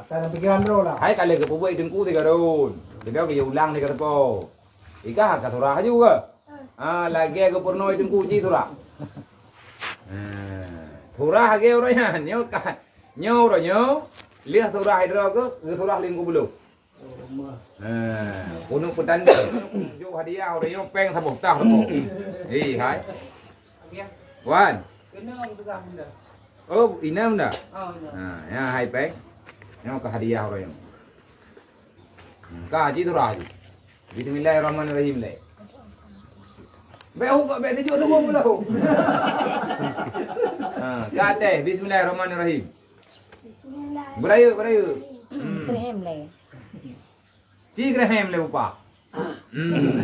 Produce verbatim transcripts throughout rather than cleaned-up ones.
Dalam pikiran droe lah. Hai ka lheueh geupeubuet teungku tiga run. Geudong geuyue ulang tiga teupô. Iga ka surah aju ke? Ah, lagèe geupeurunoe teungku ji surah. Ah, surah lagèe ureueng nyan. Nyoe ka, nyoe uroe nyoe, lheueh surah droe ke, geusurah lingku bulu. Ha, keuneuk peutanda, keuneuk jok hadiah, uroe nyoe péng saboh tah saboh. Hei, hai. Wan. Oh, inong dah? Ha, ya, hai péng. Nyoe ka hadiah uroe nyoe. Hmm, ka, cit surah cit. Bismillahirrahmanirrahim lé. Bèk hu, bèk tujoh tu pun belum. Ha, ka teh, Bismillahirrahmanirrahim. Beurayeuk, beurayeuk. Hmm. Ibrahim lé. Ci Ibrahim lé upah. Hmm.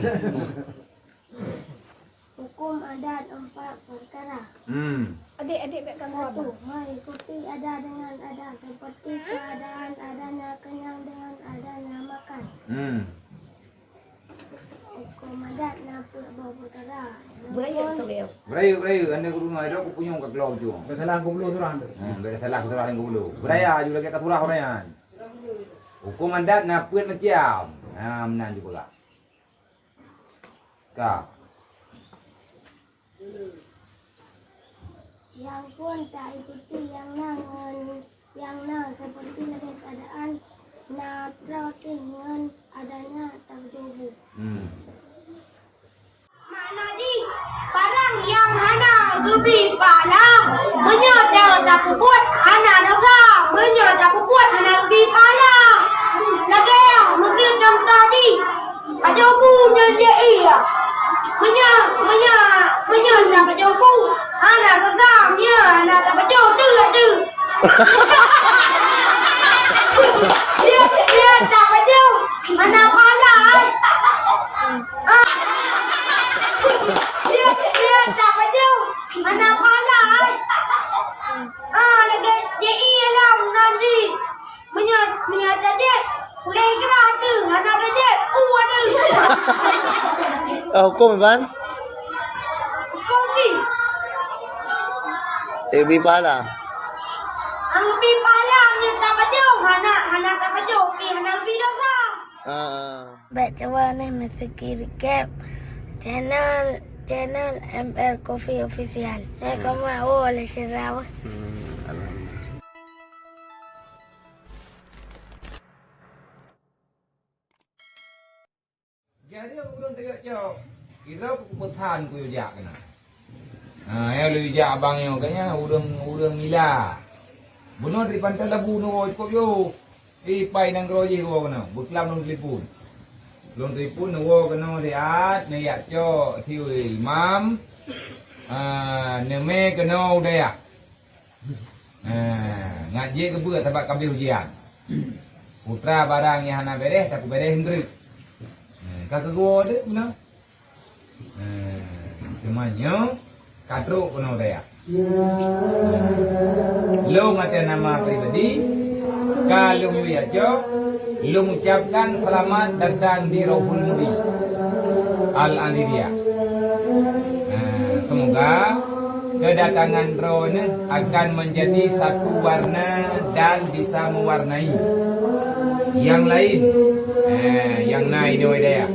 Hukum adat empat perkara. Hmm. Adik-adik bèk ganggu abang. Satu, mengikuti adat dengan adat seperti keadaan adanya kenyang dengan adanya makan. Hmm. Hukum adat na peuet boh peukara. Beurayeuk, beurayeuk. Beurayeuk, beurayeuk. Anda guru ngai dok kupunyong ka keulok ujong. Bèk salah guru surah tu. Hmm, bèk salah surah guru. Beuraya aju lagèe ka surah ureueng nyan. Hukum adat na peuet macam. Ha, meunan ju peugah. Ka. Nyang phôn taikuti nyang na ngon nyang na seperti lagèe keadaan na troh ngon adanya tapeujeuet. Hmm. Makna jih, barang nyang hana geubri pahala, meunyoe cara tapeubuet hana desya, meunyoe tapeubuet hana geubri pahala. Lagèe, miseu cuntoh jih, Pajoh bu nyan jih iya. Meunyoe, meunyoe, meunyoe na pajoh bu, hana susah, meunyoe hana tapajoh, teuk, teuk. Dia, dia tapajoh, hana pahala, eh. Ah. Dia, dia tapajoh, hana pahala, eh. Ah, lagèe jih iya lam nan jih. Meunyoe, meunyoe tajép, ulèe ikrah teuh, hana tajép, u teuh. Oh, huköm, Iban? Huköm pih. Eh, bi pahala. Hana bi pahala, meunyoe tapajoh, hana, hana tapajoh, pih hana bi desya. Ah, ah. Bèk cuba neh meuseuki recap channel, channel M L Coffee Official. Eh, hmm. Koma, oh, lé sira wah. Hmm, alhamdulillah. Jadi ureueng teuka cok, kira ku peusan ku jak keunoe. Ha, ya laju jak abang nyoe, katanya ureueng, ureueng mila. Bunoe dari Pantai Labu neuwoe cukôp yoh. Eh, pai nanggroe jih woe keunoe, beuklam lôn telepon. Lôn telepon neuwoe keunoe siat, neujak cok siweueh imam. Ah, neumè keunoe u dayah. Ah, ngat jeuet keubeue sabab ka abéh ujian. Putra barang nyang hana bèrèh, takue bèrèh hindreuk. Ah, ka keugoe deuek meunan. Ah, teuma nyoe ka trok keunoe dayah. Lôn atas nama pribadi, ka lôn yue jak cok, lôn ucapkan selamat datang di Rohul Mubi Al-Andiriyah. Ah, semoga kedatangan droeneuh akan menjadi satu warna dan bisa mewarnai yang lain, eh, nyang na inoe dayah.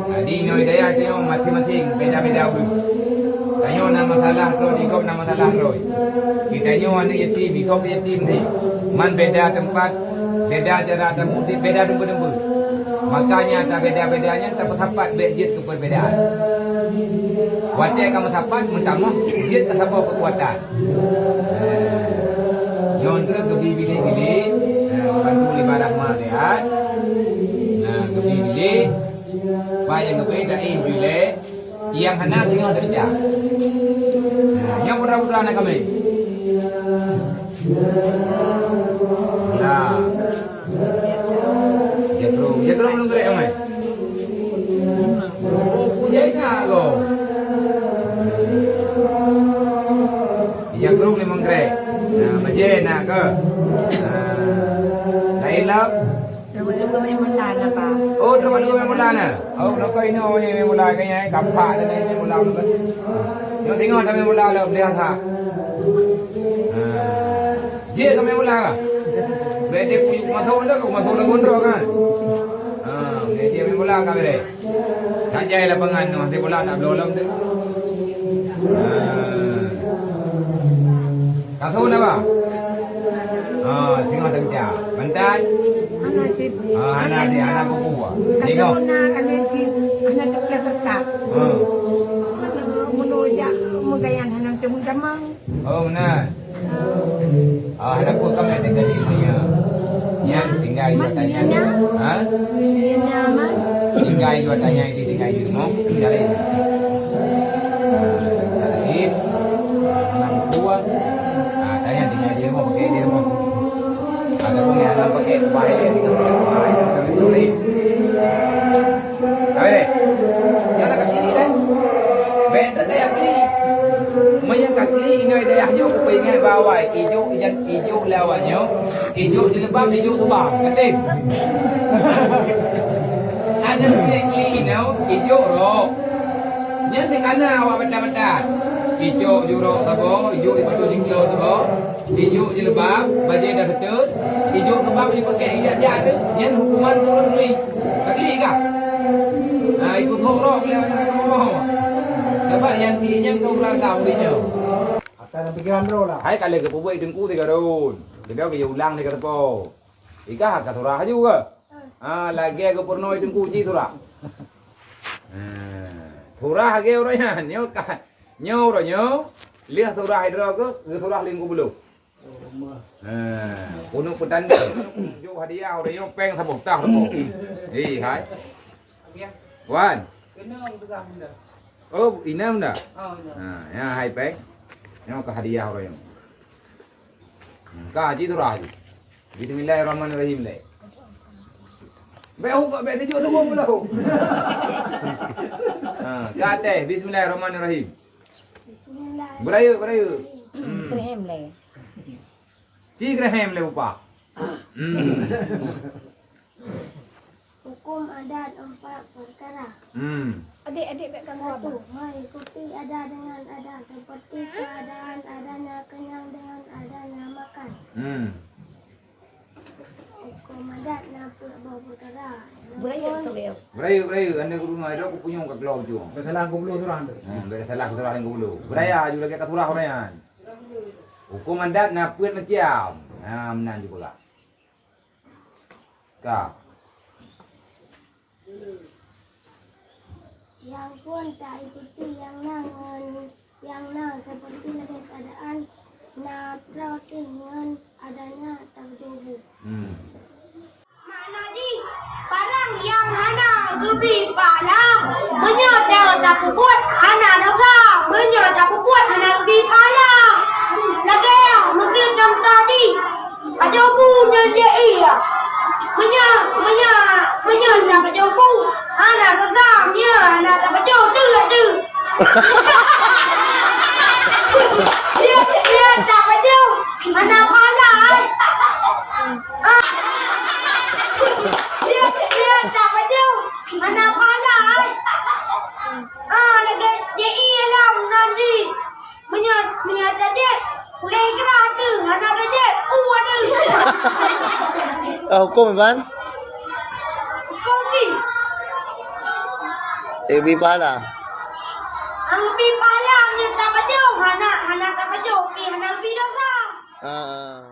Jadi inoe dayah tanyoe maséng-maséng beda-beda ureueng. Tanyoe na masalah droe, di gob na masalah droe. Di tanyoe aneuk yatim, di gob yatim di. Man beda teumpat, beda cara tamudik, beda deumpeue-deumpeue. Makanya ata beda-beda nyan tapeusapat bèk jeuet keu perbedaan. Watèe ka meusapat, meutamah jeuet tasaboh keukuatan. Nyoe treuk geubi bilék-bilék, nah, bantu lé barah ma siat. Nah, geubi bilék, pai nyang geubri da'i bilék, nyang hana singoh teukeujah. Nah, nyoe putra-putra aneuk kami. Nah. Jakrong, jakrong lôn grek amai. Oh, kujai na lo. Jakrong limong grek. Nah, bajèe na ke. Nah. Lain lah. Dua puluh lima mula na, Pak. Oh, dua puluh lima mula na. Oh, nak kau inoe mula kayaknya, eh. Kapak dan mula. Yang tengok kami mula lah, dia ha. Nah. Jeuet kami mula ka? Jadi, masuk tu, masuk dalam gondrong kan? Ha, jadi main bola kan boleh. Tak jai lapangan tu, main bola tak belum tu. Ha. Kasut apa? Ha, tengok tak pecah. Pantat? Hana cit. Ha, hana cit, hana buku. Tengok. Kasut na kami cit, hana tepleh kertas. Ha. Menujak megayan hana temu jamang. Oh, meunan. Ah, hana peue ka meunan tinggai di dunia. Nyan tinggai dua tanya. Ha? Tinggai dua tanya itu tinggai di rumah. Tinggai. Jadi, enam buah. Ah, tanya tinggai di rumah, pakai di rumah. Ataupun yang nak pakai, pakai di rumah. Hai deh. Nyoe ka klik deh. Bèk teuk dayah klik. Meunyoe ka klik, ingat dayah nyoe kupeuingat bak awai. Ijok, ijok lé awak nyoe. Ijok jilbab, ijok kubang. Katem. Ada klik-klik nyoe, ijok rok. Nyan sikana awak batat-batat. Ijok jurok saboh, ijok ipadu jingklo saboh. Ijok jilbab, bajèe dasteut, ijok keubab jipakèk ijak-jak tu, nyan hukuman ureueng klik. Ka klik kah? Nah, ikut horok lé aneuk Allah. Sabab nyang klik nyan ka ureueng agam ureueng nyoe. Asai lam pikiran droe lah. Hai ka lheueh geupeubuet teungku sigoe rôn. Geudong geuyue ulang sigoe teupeu. Ikah ka surah aju ke? Ah, lagèe geupeurunoe teungku cit surah. Ah, surah lagèe uroe nyan. Nyoe ka, nyoe uroe nyoe, lheueh surah droe ke, geusurah limong ploh. Ha, keuneuk peutanda, keuneuk jok hadiah, ureueng nyoe péng saboh tah saboh. Hei, hai. Wan. Oh, inong dah? Ha, ya, hai péng. Nyoe ka hadiah ureueng nyoe. Hmm, ka, cit surah cit. Bismillahirrahmanirrahim, lé. Bèk hu kok, bèk tujoh saboh ploh. Ha, ka teh, Bismillahirrahmanirrahim. Beurayeuk, beurayeuk. Hmm. Krèhem lé. Ci krèhem lé upah. Hmm. Hukum adat empat perkara. Hmm. Adik, adik, bèk ganggu abang. Satu, mengikuti adat dengan adat seperti keadaan adanya kenyang dengan adanya makan. Hmm. Hukum adat na peuet boh perkara. Beurayeuk tu, Bel. Beurayeuk, beurayeuk. Anda guru ngai dok, kupunyong ka keulok ujong. Bèk salah gubloe surah tu. Hmm, bèk salah surah gubloe. Beuraya aju lagèe ka surah ureueng nyan. Hukum adat na peuet macam. Ha, meunan juga. Ka. Nyang phôn taikuti nyang na ngon nyang na, seperti lagèe keadaan na troh ngon adanya tapeujeubu. Hmm. Makna jih, barang nyang hana geubri pahala, meunyoe ta-, tapeubuet hana desya, meunyoe tapeubuet hana geubri pahala. Lagèe meuseu cuntoh jih, Pajoh bu nyan jih iya. Meunyoe, meunyoe, meunyoe na pajoh bu, hana susah, meunyoe hana tapajoh, tu, tu. Dia, dia tapajoh, hana pahala, eh. Ah. Dia, dia tapajoh, hana pahala, eh. Ah, lagèe J I alam nan di. Meunyoe, meunyoe tajép, ulèe grah teuh, hana tajép, u teuh. Ah, huköm, Iban? Huköm jih. Eh, bi pahala. Ang bi pahala meunyoe tapajoh, hana, hana tapajoh, pi hana bi dosa. Ah, ah.